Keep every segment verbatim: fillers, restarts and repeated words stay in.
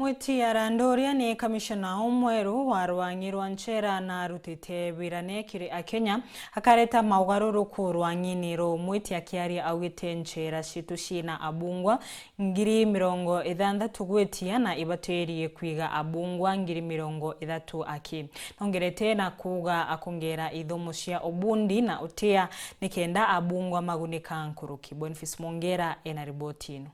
Mwiti Arandu, uria ni kamishona umweru wa rwang'i rwa nchera na arutite wira ne kiri Akenya, akareta maugaruruku rwang'ini ruu. Mwiti akiaria augite nchera citu ciina abungwa ngiri mirongo ithanthatu gwitia na ibatirie kwiga abungwa ngiri mirongo ithatu aki. Nongerete na kuuga akongera ithomo cia ubundi na utia nikenda abungwa magunika nkuruki. Boniface Mwongera ena riboti ino.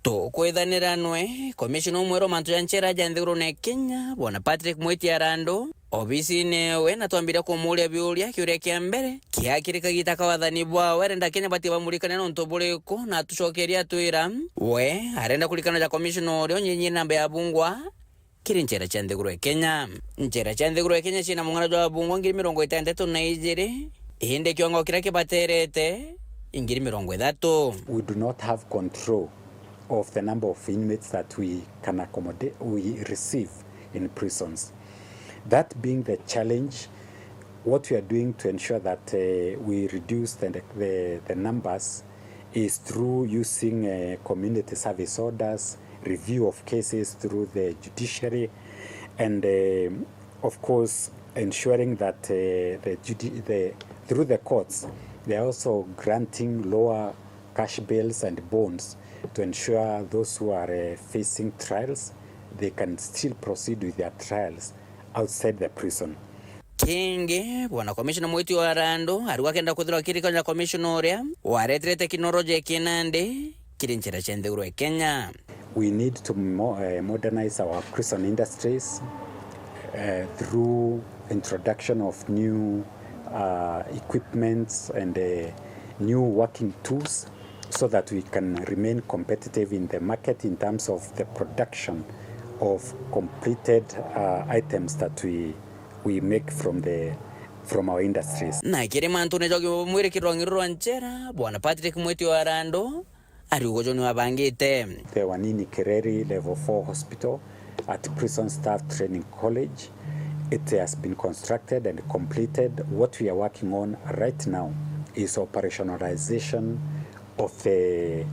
Tukwithanira nwe, komishona umweru wa mantu ja nchera ja nthigurune Kenya, bwana Patrick Mwiti Arandu, obisine ewe, na twambiria kumuuria biuria. Kiuria kia mbere, kiakiri kagita ka wathani bwawe, arenda Kenya batie bamurikane nontu buriku, na atucokeria atwira, we arenda kurikana ja komishona uria unyinyire namba ya abungwa kiri nchera cia nthiguru ya Kenya. Nchera cia nthiguru ya Kenya ciina mung'ana jwa abungwa ngiri mirongo itantatu na ijiri, indi kiongo kiria kibaterete i ngiri mirongo ithatu. We do not have control of the number of inmates that we can accommodate, we receive in prisons. That being the challenge, what we are doing to ensure that, uh, we reduce the, the, the numbers is through using, uh, community service orders, review of cases through the judiciary, and, um, of course, ensuring that, uh, the judi-, the, through the courts, they are also granting lower cash bails and bonds to ensure those who are, uh, facing trials, they can still proceed with their trials outside the prison. Kingi, bwana komishona Mwiti Arandu ariuga akenda kwithirwa akirikana ja komishona uria waretire teknoloji ya kinandi kiri nchera cia nthiguru ya Kenya. We need to mo-, eh, modernize our prison industries, eh, through introduction of new, uh, equipments and, eh, new working tools so that we can remain competitive in the market in terms of the production of completed, uh, items that we, we make from the, from our industries. Na kiri mantune ja ugima bwa mwiri kiri rwang'i ruru rwa nchera, bwana Patrick Mwiti Arandu ariuga uju niwe abangite. The Wanini Kereri Level four Hospital at Prison Staff Training College, it has been constructed and completed. What we are working on right now is operationalization of the,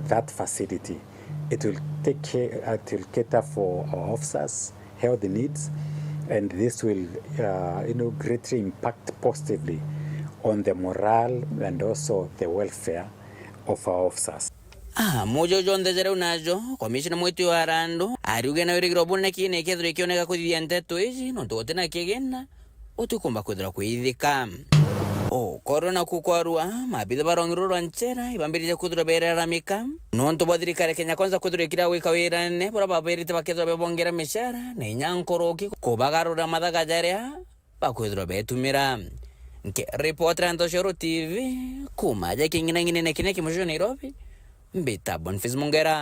that facility. It will take care, it will cater for our officers' health needs, and this will, uh, you know, greatly impact positively on the morale and also the welfare of our officers. Ah, mujo jonthe jaria unajo, komishona Mwiti Arandu ariuga ena wirigiro bunene kiina ikethirwa ikioneka kuthithia nteto iji, nontu guti na kigina utikumba kwithirwa kuithika. Ukorwe na kukwarua, maabitha ba rwang'i ruru rwa nchera ibambiririe kwithirwa beraramika nontu bwa thirikari ya Kenya Kwanza kwithirwa ikira gwika wirane buria baberite bakethirwa bebongera micara na inya nkuruki kubagarurira mathaga jaria bakwithirwa betumira. Nkiripotera Ntoshoro T V kuma aja king'inang'inene kiria kimucoco Nairobi, mbita Boniface Mungera.